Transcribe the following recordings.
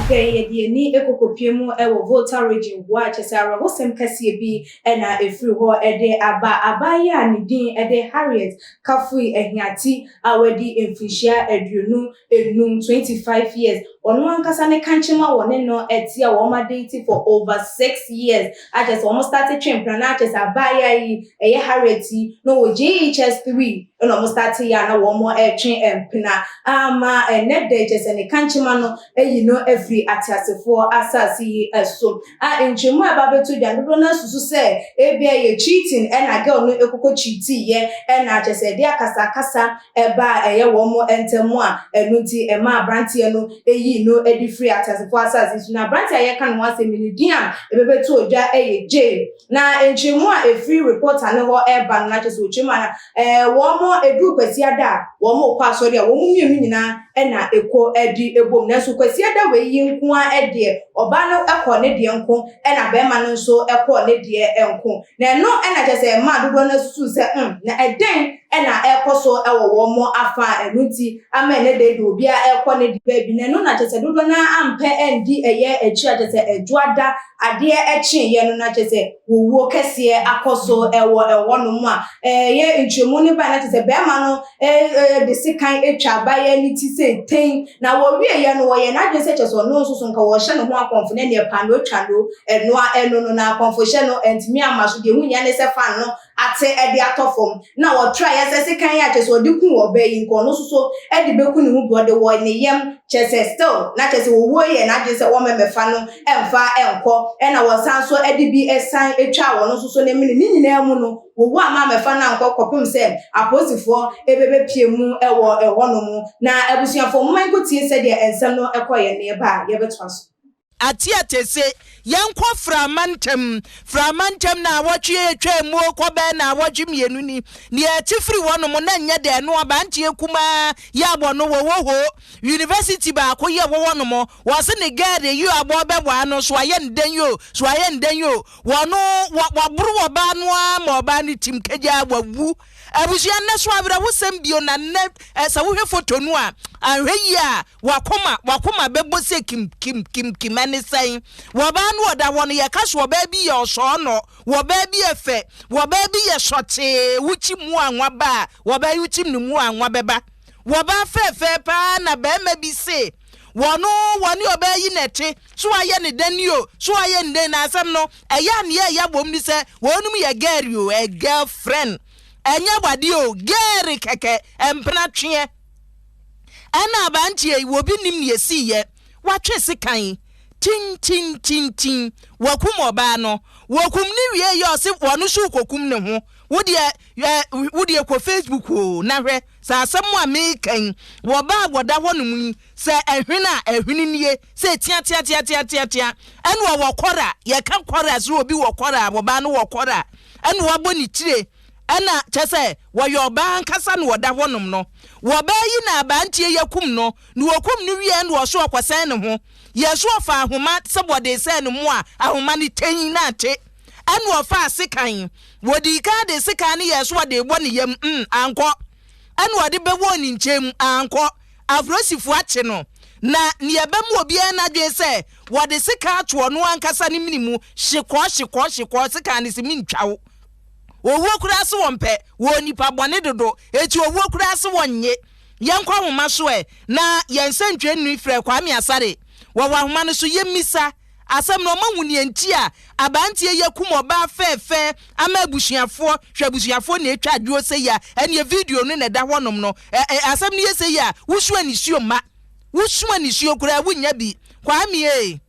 Afei yɛde yɛn ani kɔkɔpue mu wɔ Volta Region hɔ a, kyerɛ sɛ awerɛhosɛm kɛseɛ bi na ɛfiri hɔ de aba. Abaayewa a ne din de Harriet Kafui Ahiati a wadi mfirihyia 25, 25 years, ɔno ankasa ne kankyema wɔ ne no te a wɔn adate for over 6 years, akyerɛ sɛ wɔn start twe mpena na akyerɛ sɛ abaayewa yi, ɛyɛ Harriet yi, na wɔ JHS 3 ɛna wɔn start yɛ a na wɔn retwe mpena ama ɛnɛ da, kyerɛ sɛ ne kankyema no ayi no afiri ateasefoɔ asase yi so. A nkyɛmu a ɛba abɛto dwa, dodoɔ no asusu sɛ ebia yɛ cheating ɛna girl no ekoko cheating yɛ, ɛna kyerɛ sɛ ɛde akasakasa ɛba a ɛyɛ wɔn ntam a ɛno nti ɛma aberanteɛ no eyi no ɛde firi ateasefoɔ asase so. Na aberanteɛ a yɛka ne ho asɛm ne din a ɛbɛbɛto odwa ɛyɛ Jay. Na nkyɛmu a efiri reporter ne hɔ ɛreba no, na kyerɛ sɛ ɔkyɛmu a wɔn edu Kwasiada a wɔn kɔ asɔre a, wɔn mmienu nyinaa ɛna ekɔ ɛde ebom. Nanso Kwasiada wei yi nko ara ɛdeɛ, ɔbaa no ɛkɔ ne deɛ nko, ɛna bɛrima no nso ɛkɔ ne deɛ nko. Na ɛno ɛna kyerɛ sɛ mmaa dodoɔ no susu sɛ na ɛdɛn ɛna ɛkɔ so ɛwɔ wɔn afa a ɛno nti ama ɛnɛ de obiara ɛkɔ ne deɛ baabi. Na ɛno na kyerɛ sɛ dodoɔ no ampɛ ɛndi ɛyɛ akyi a kyerɛ sɛ ɛdwoada adeɛ ɛkyeeɛ no, na kyerɛ sɛ wɔwuo kɛseɛ akɔ so ɛwɔ ɛhɔnom a ɛyɛ nkyɛmu ne ba, na kyerɛ sɛ bɛrima no ɛɛ de sekan atwa abaayewa ne ti sɛ ten. Na wɔwieɛ no, wɔyɛ n'adwene sɛ kyerɛ sɛ ɔno nso so nka wɔhyɛ ne ho akɔmfo ne neɛ pa no otwa no ɛnoa ɛno no. Na akɔmfo hyɛ no ɛntumi ama so deɛ ehu nyɛ ne sɛ fan no ate ɛde atɔ fam na wɔtra yɛ sɛ sekan yɛ a kyerɛ sɛ ɔde ku ɔbaa yi, nka ɔno nso so ɛde bɛku ne ho bi, ɔde wɔ ne yam. Kyerɛ sɛ still na kyerɛ sɛ owuo yɛ n'adwene sɛ wɔmɛmɛfa no ɛmfa ɛnkɔ, ɛna wɔsan so ɛde bi ɛsan atwa wɔn nso so ne mene ne nyinaa mu no, wɔwu ama amɛfa no ankɔ kɔpem sɛ apolisifoɔ ɛbɛbɛpie mu ɛwɔ ɛhɔnom. Na abusuafoɔ, moma nkotie sɛdeɛ nsɛm no ɛkɔ yɛ ne ba a yɛbɛtoa so. Ate atese yɛnkɔ Frama ntɛm, Frama ntɛm na awɔtwe atwa mu kɔ bɛɛ na awɔtwe 2 ni neɛ ɛte firi hɔnom na nyɛ dɛ no. Abanteɛ kumaa yɛ abɔ no wɔ wɔ hɔ university baako yɛ wɔ hɔnom, wɔse ne girl yi abɔ bɛbɔ ano so ayɛ ne dɛn yo, so ayɛ ne dɛn yo, wɔno wɔboro ɔbaa no ara ma ɔbaa no tim kagya wawu. Abusua, nnɛ so awerɛhosɛm bio. Na nnɛ sɛ wohwɛ foto no a, anhwɛ yie a wakoma wakoma bɛbɔ sɛ kim kim kim kim. Ɛne sɛn wɔbaa no ɔda hɔ no, yɛka so ɔbaa bi yɛ ɔsɔɔnɔ, wɔbaa bi yɛ fɛ, wɔbaa bi yɛ sɔtee, wokyi mu anwa ba a wɔbaa yi wokyim ne mu anwa bɛba, wɔbaa fɛɛfɛɛ paa. Na bɛrima bi se wɔno wɔne ɔbaa yi nɛte so ayɛ ne dan o, so ayɛ ne dan. Na asɛm no ɛyɛ a neɛ ɛyɛ wɔm ni sɛ wɔnom yɛ girl o, ɛ girlfriend, ɛnyɛ wade o, girl kɛkɛ, mpena tweɛ. Ɛna aberanteɛ yi, wɔbi nim ne esiiɛ, watwe sekan tintintintin wɔkum ɔbaa no. Wɔkum ne wie yɛ ɔse wɔno so kɔkum ne ho. Wodeɛ ɛ wodeɛ kɔ Facebook o na hwɛ sɛ asɛm a meekan. Wɔbaa wɔda hɔ nom yi sɛ ɛhwene a ɛhwene nie sɛ teateateateatea, ɛna ɔwɔ kɔra, yɛka kɔra sɛ obi wɔ kɔra a, wɔbaa no wɔ kɔra, ɛna wabɔ ne tire, ɛna kyɛ sɛ wɔyɛ ɔbaa ankasa na wɔda hɔnom no. Wɔbaa yi na aberanteɛ yɛ kum no, na wɔkum no wie na wɔso ɔkɔsɛn ne ho yɛ so ɔfa ahoma sɛ wɔde sɛn ne mu a, ahoma no tɛn na ate, ɛna ɔfa sekan, wɔdi kan de sekan no yɛ so wɔde bɔ ne yam ankɔ, ɛna ɔde bɛwɔ ne nkyɛn mu ankɔ. Aforosifoɔ akye no, na nea ɛbɛma obiara n'adwene sɛ wɔde sekan ato ɔno ankasa ne mene mu hyekɔɔ hyekɔɔ hyekɔɔ. Sekan no sɛ mentwa wo, owuo koraa se wɔn pɛ wɔ nipa bɔne dodo, eti owuo koraa se wɔn nye. Yɛnkɔ ahoma so ɛ na yɛn nsɛntwerɛni frɛ Kwame Asare wɔwɔ ahoma no so. Yɛmmisa asɛm no ɔma hu neɛ nti a aberanteɛ yi akum ɔbaa fɛɛfɛ ama abusuafoɔ. Hwɛ, abusuafoɔ na atwa adwoɔ sɛ yi a ɛneɛ video no na ɛda hɔnom no. ɛ ɛ asɛm no yɛ sɛ yi a, wosu anisuo mma wosu anisuo koraa wonya bi. Kwame e,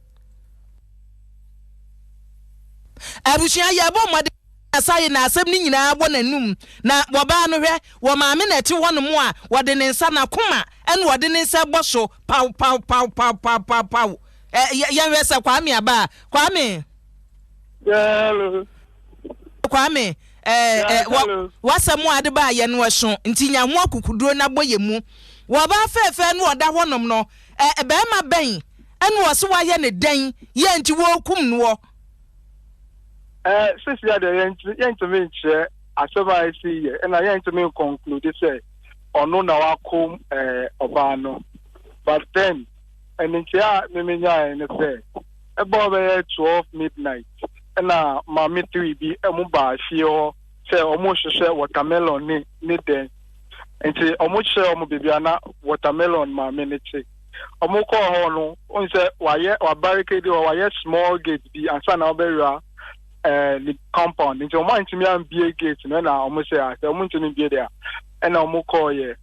abusua, yɛbɔ mmɔden asaye na asɛm no nyinaa bɔ n'anum. Na wɔbaa no, hwɛ, wɔ maame na ɛte hɔnom a wɔde ne nsa n'akoma ɛna wɔde ne nsa bɔ so paw paw paw paw paw paw paw. Ɛ yɛnhwɛ sɛ Kwame aba a. Kwame. Hello. Kwame, ɛɛ ɛ wasɛm a ade ba ayɛ no ɛso nti nya ho akukuduro na bɔ yɛ mu. Wɔbaa fɛɛfɛɛ no ɔda hɔnom no, ɛ bɛrima bɛn ɛna ɔsi wayɛ ne dɛn yɛ nti wɔrekum noɔ? Sisi adeɛ yɛntumi nkyerɛ asɛm a ɛsi yɛ, ɛna yɛntumi nconclude sɛ ɔno na wakom ɔbaa no, but then Ɛne a meme nyaeɛ ne sɛ ɛbɔ bɛyɛ 12 midnight ɛna maame three bi ɛmo baa fie hɔ sɛ ɔmo hyehyɛ watermelon ne dɛn, nti ɔmo kyerɛ ɔmo beebi a na watermelon maame ne te. Ɔmo kɔɔ hɔ no, ɔn sɛ wayɛ wabarricade hɔ, wayɛ small gate bi ansa na ɔbɛwura ne compound, nti ɔmo antumi ambie gate no. Ɛna ɔmo sɛ asɛ ɔmo ntumi mbie deɛ, ɛna ɔmo kɔɔ yɛ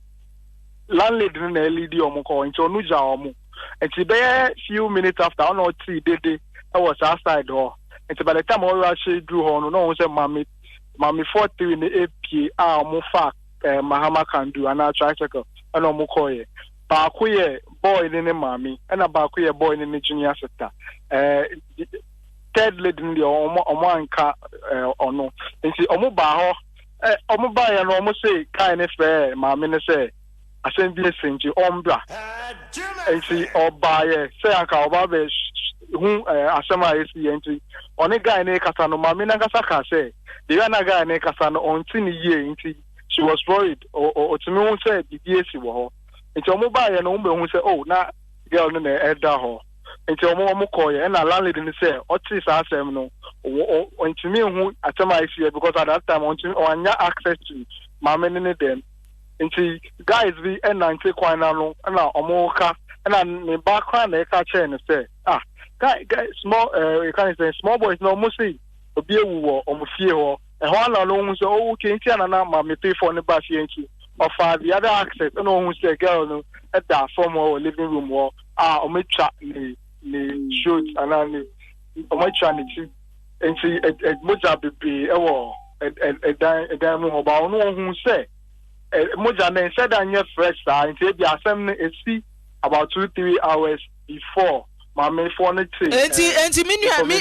landlady no na ɛlead ɔmo kɔɔ, nti ɔno gya ɔmo. Nti bɛyɛ few minutes after, ɔna ɔte dede ɛwɔ saa side hɔ, nti by the time ɔwura ahyɛ duru hɔ no, na ɔmo sɛ maamefoɔ three no epie a ɔmo fa Mahama kandu anaa tricycle, ɛna ɔmo kɔɔ yɛ. Baako yɛ boy ne ne maame, ɛna baako yɛ boy ne ne junior sister. Third lady no deɛ, ɔmo anka ɔno. Nti ɔmo baa hɔ, ɔmo baa yɛ no, ɔmo se guy ne frɛ maame ne sɛ asɛm bi esi nti ɔmbra. Nti ɔbaayɛ sɛ anka ɔba bɛ hu asɛm a esi yɛ. Nti ɔne guy ne kasa no, maame nankasa ka sɛ the way na guy ne kasa no, ɔnti ne yie, nti she was worried. Ɔtumi hu sɛ biribi esi wɔ hɔ. Nti ɔmo baayɛ no, ɔmo bɛ hu sɛ, oh, na girl no na ɛda hɔ. Nti ɔmo kɔɔyɛ, ɛna landlady no sɛ ɔte saa asɛm no, ɔntumi nhu asɛm a esi yɛ because at that time ɔntumi ɔanya access to maame ne ne dɛm. Nti guys bi ɛnante kwan n'ano, ɛna ɔmo ka, ɛna ne ba kora na ɛka kyerɛ no sɛ, ah, guy guy small ɛka ne sɛ small boys na ɔmo se obi ewu wɔ ɔmo fie hɔ. Ɛhɔ ana no ohun sɛ, oh, okay, nti ana na maame three four ne ba fie. Nti ɔfa the other access, ɛna ohun sɛ girl no ɛda fam hɔ wɔ living room hɔ a ɔmo atwa ne throat anaa ne ɔmo atwa ne ti, nti ɛ ɛ mogya bebree ɛwɔ ɛ ɛ ɛdan ɛdan mu hɔ ba. Ɔno ohun sɛ mogya no nhyɛ da nyɛ fresh saa, nti ebi asɛm no esi about 2-3 hours before maamefoɔ no te. Enti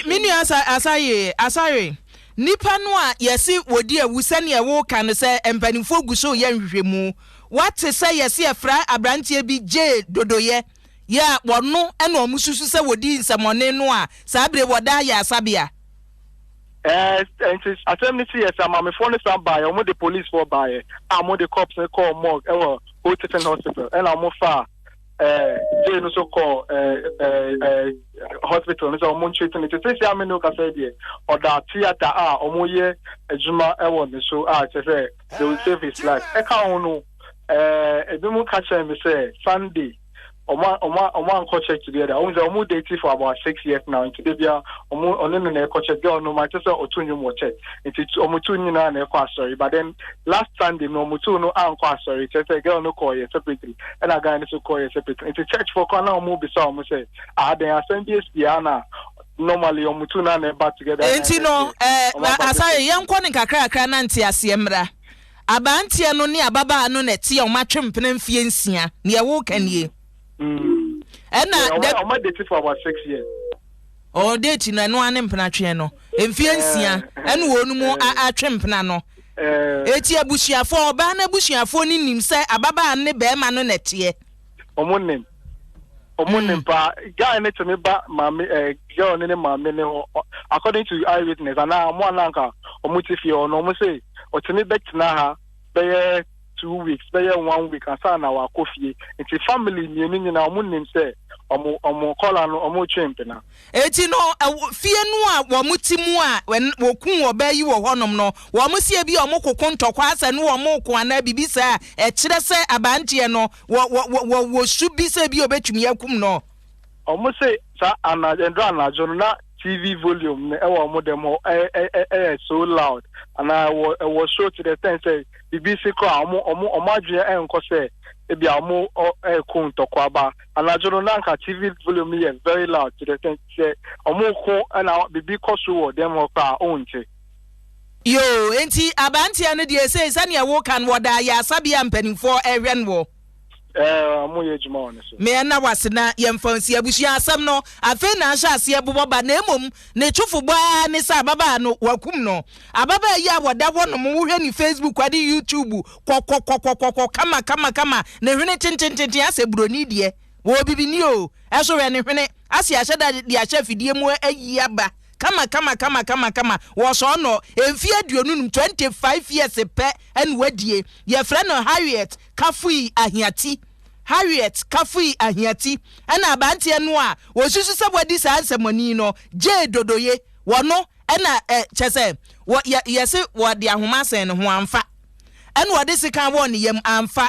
me nua asa asaye asare nipa no a yɛsi wodi ewu, sɛnea ɛwɔ no sɛ mpanimfoɔ gu so yɛ nhwehwɛmu, wate sɛ yɛsi ɛfra aberanteɛ bi gye dodoyɛ yɛ a wɔno, ɛna ɔmo susu sɛ wodi nsɛmɔne no a saa bere wɔda ayɛ asabea. Nti asɛm no si yɛ sɛ maamefoɔ no san baeɛ, ɔmo de policefoɔ baeɛ a ɔmo de cops no kɔɔ morgue ɛwɔ Ho Teaching Hospital, ɛna ɔmo fa jay no so kɔɔ ɛɛ ɛɛ ɛɛ hospital no sɛ ɔmo ntreat no. Te sɛ ame no kasa yi deɛ, ɔda theatre a ɔmo yɛ adwuma ɛwɔ ne so a kyerɛ sɛ they will save his life. Ɛka ho no, ebi mu ka kyerɛ me sɛ Sunday ɔmo ankɔ church together. Ɔmo sɛ ɔmo date for about 6 years now, nti de bia ɔmo ɔne no na ɛkɔ church. Girl no ma kyerɛ sɛ ɔto nnwom wɔ church, nti ɔmo two nyinaa na ɛkɔ asɔre. But then last Sunday no, ɔmo two no ankɔ asɔre, kyerɛ sɛ girl no kɔɔ yɛ separately, ɛna guy no so kɔɔ yɛ separately. Nti church fo koraa na ɔmo bisa ɔmo sɛ adan asɛm bi esi ha na normally ɔmo two na ɛba together. Enti no, asare yɛnkɔ ne nkakrakra na nte aseɛ mmra. Aberanteɛ no ne ababaa no na ɛte a ɔmo atwe mpena mfie 6, nea ɛwɔ ka nie. Ɛna ɔmo date for about 6 years. Ɔwɔ date no, ɛno ane mpenatweɛ no mfie 6, ɛne wɔn mu atwe mpena no. Eti abusuafoɔ, ɔbaa no abusuafoɔ no nim sɛ ababaa no ne bɛrima no na ɛteɛ? Ɔmo nim, ɔmo nim paa. Guy ne tumi ba maame girl ne ne maame ne hɔ. According to eye witness anaa ɔmo ananka ɔmo ti fie hɔ no, ɔmo se ɔtumi bɛtena ha bɛyɛ 2 weeks, bɛyɛ one week ansa na wakɔ fie. Nti family mmienu nyinaa ɔmo nim sɛ ɔmo kɔla no ɔmo twe mpena. Eti no, fie no a wɔn ti mu a wɔkum ɔbaa yi wɔ hɔnom no, wɔn sie bi a wɔn koko ntɔkwa asɛ no, wɔn ko anaa biribi saa ɛkyerɛ sɛ aberanteɛ no wɔ su bi sɛ bi a obetumi akum no? Ɔmo se saa anadwo ndra anadwo no na TV volume no ɛwɔ ɔmo dɛm hɔ ɛ ɛ ɛyɛ so loud anaa ɛwɔ so to the extent sɛ biribi si koraa, ɔmo adwene ɛnkɔ sɛ ebi a ɔmo ɛɛko ntɔkwa ba. Anadwo no na nka TV volume no yɛ very loud to the extent sɛ ɔmo ko ɛna biribi kɔ so wɔ dɛm hɔ koraa, ɔnte. Yoo, nti aberanteɛ no deɛ, sei sɛnea woka no, wɔda ayɛ asabea mpanimfoɔ ɛhwɛ no wɔ. Ɛɛ, ɔmo yɛ adwuma wɔ ne so. Meɛ na wase na yɛmfa nsi abusua asɛm no. Afei na ahyɛ aseɛ bobɔ ba, na mmom ne twofo bɔ ara ne sɛ ababaa no wakum no. Ababaa yi a wɔda hɔ nom, wohwɛ ne Facebook ade YouTube, kɔkɔkɔkɔkɔ, kama kama kama, ne hwene tentententen asɛ buroni deɛ, wɔ bibini o, ɛso hwɛ ne hwene ase ahyɛ da de ahyɛ afidie mu ayi aba kama kama kama kama kama. Wɔsɔɔ no mfie 25, 25 years pɛ ɛna wadie. Yɛfrɛ no Harriet Kafui Ahiati. Harriet Kafui Ahiati ɛna abanteɛ no a wɔsusu sɛ wadi saa nsɛmɔni no Jay Dodoye wɔno ɛna ɛ kyɛ sɛ wɔ yɛ yɛse wɔde ahoma asɛn ne ho amfa ɛna wɔde sekan wɔɔ ne yam amfa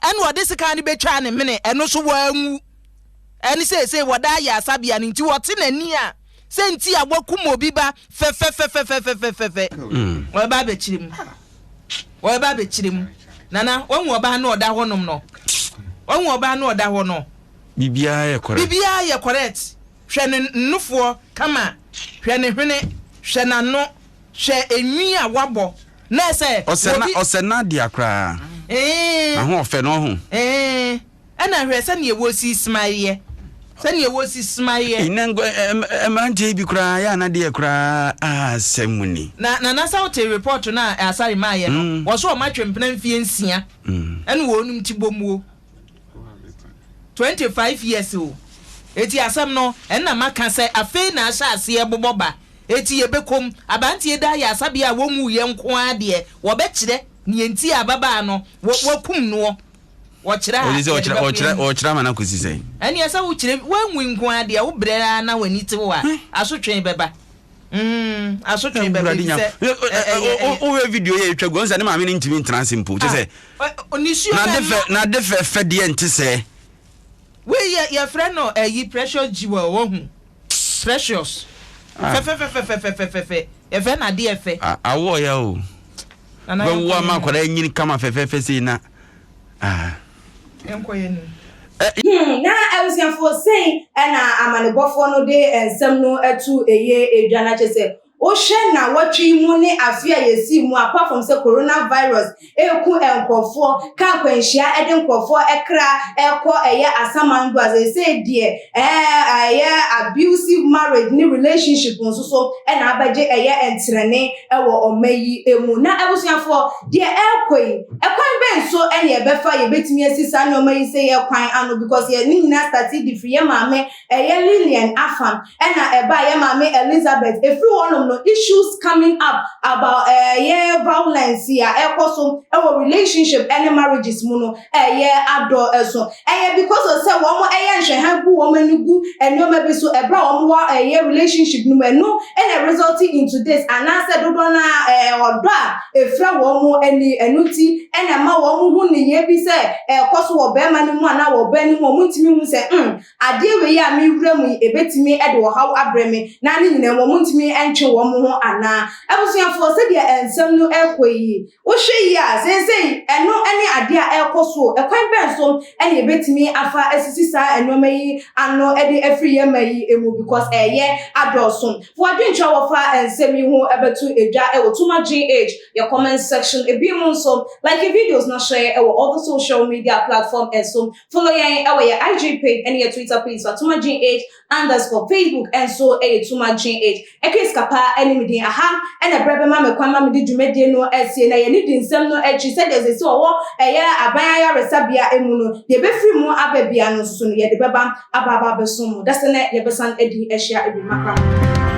ɛna wɔde sekan no bɛtwaa ne mene ɛno nso wanwu ɛne seesei wɔda ayɛ asabea no nti wɔte n'ani a sɛ nti a wakum obi ba fɛfɛfɛfɛfɛfɛfɛ wɔbɛba abɛkyerɛ mu wɔbɛba abɛkyerɛ mu nana wahu ɔbaa no ɔda hɔnom no wahu ɔbaa no ɔda hɔ no biribiara yɛ correct biribiara yɛ correct hwɛ ne nufoɔ kama hwɛ ne hwene hwɛ n'ano hwɛ enwi a wabɔ na ɛsɛ ɔsɛ na ɔsɛ Nadia koraa na ho ɔfɛ no ɔho ɛɛ ɛna hwɛ sɛnea wɔsi smile sɛnea wɔsi smile. Nnɛ nko mmeranteɛ bi koraa yɛ anadeɛ koraa asɛm mu ni. Na Nana sɛ wote report no a Asare maayɛ no wɔso wɔn atwe mpena mfie nsia ɛna wɔnom ti bɔ muo 25 years o eti asɛm no ɛna maka sɛ afei na ahyɛ aseɛ bobɔ ba eti yɛbɛkɔm abanteɛ da yɛ asabea a wɔnwu yɛ nko ara deɛ wɔbɛkyerɛ neɛ nti a ababaa no wɔkum noɔ. Wɔkyerɛ a, yɛde bɛko yɛn ho. Ɔkyerɛ ama no akɔsi sɛn? Ɛnneɛ sɛ wokyerɛ, woanwu nko ara deɛ, wobrɛ ara na w'ani te wo a, asotwe bɛba. Mm, asotwe bɛba Awurade efisɛ Nyame. ɛ- ɛyɛ ɛyɛ. Wohwɛ video yi a ɛtwa gu, ɔhu sɛ ne maame no ntumi ntena ase mpo. Kyerɛ sɛ, Ah, ɔ- nisuo n'ade bɛma. fɛ, n'ade fɛfɛ deɛ nte sɛɛ. Wei yɛ yɛfrɛ no ɛyi precious jewel wohu. Precious. Ah. Fɛfɛfɛfɛfɛfɛfɛ. Yɛfrɛ no adeɛ fɛ. Ah, awoɔ ya o. Nana yɛnkɔ Bɛwo yɛn ama anim. akwadaa nyini kama fɛfɛɛfɛ sei na ah. Yɛnkɔ yɛn anim. Hmm, na abusuafoɔ sei na amanebɔfoɔ no de nsɛm no to ɛyɛ dwa na kyerɛ sɛ wohwɛ nnawɔtwe yi mu ne afe a yɛsii mu apart from sɛ corona virus ɛreku nkurɔfoɔ, ka akwanhyia de nkurɔfoɔ kra ɛkɔ ɛyɛ asamando a seesei deɛ ɛɛ ɛyɛ abusive marriage ne relationship nso so ɛna abɛgye ɛyɛ ntrɛne ɛwɔ ɔma yi mu. Na abusuafoɔ deɛ ɛrekɔ yi, ɛkwan bɛn so ɛne ɛbɛfa yɛbɛtumi asi saa nneɛma yi sɛ yɛ kwan ano because yɛ ne nyinaa start de firi yɛ maame ɛyɛ Lillian Afam ɛna ɛba yɛ maame Elizabeth efiri hɔnom no issues coming up about ɛyɛ violence a ɛkɔ so ɛwɔ relationship ɛne marriages mu no ɛyɛ adɔ ɛso ɛyɛ because of sɛ wɔn ɛyɛ nhwɛhan gu wɔn ani gu nneɛma bi so ɛbrɛ a wɔn wɔ ɛyɛ relationship no mu ɛno ɛna result into this anaasɛ dodoɔ na ɛɛ ɔdɔ a efura wɔn ani ɛno ti ɛna ɛma wɔn ho nneyɛɛ bi sɛ ɛkɔ so wɔ bɛrima no mu anaa wɔ ɔbaa no mu wɔn ntumi hu sɛ adeɛ wei a mewura mu yi ebetumi ɛde ɔhaw abrɛ me na ne nyinaa wɔn ntumi ntwe wɔn ho anaa. Abusuafoɔ, sɛdeɛ nsɛm no ɛkɔ yi, wohwɛ yi a seesei ɛno ne adeɛ a ɛrekɔ so. Ɛkwan bɛn so ɛna yɛbɛtumi afa asisi saa nneɛma yi ano de afiri yɛn ma yi mu because ɛyɛ adɔɔso. Fo adwenkyerɛ a wɔfa nsɛm yi ho ɛbɛto edwa ɛwɔ Tuma GH yɛ comment section. Ebi mu nso like videos na share ɛwɔ all the social media platform ɛso. Follow yɛn ɛwɔ yɛ IG page ɛne yɛ Twitter page so Tuma GH_. Facebook ɛnso ɛyɛ Tuma GH. Ɛkɛ sikapa ɛne mi din aha ɛna ɛbrɛ bɛma me kwan ma me de dwumadie no ɛsie na yɛne di nsɛm no akyi sɛdeɛ sɛ sɛ ɔwɔ ɛyɛ aban ayaresabea emu no deɛ ɛbɛfiri mu aba bia no nso so no yɛde bɛba aba aba abɛso mu dasɛ nɛ yɛbɛsan adi ahyia ebi makra.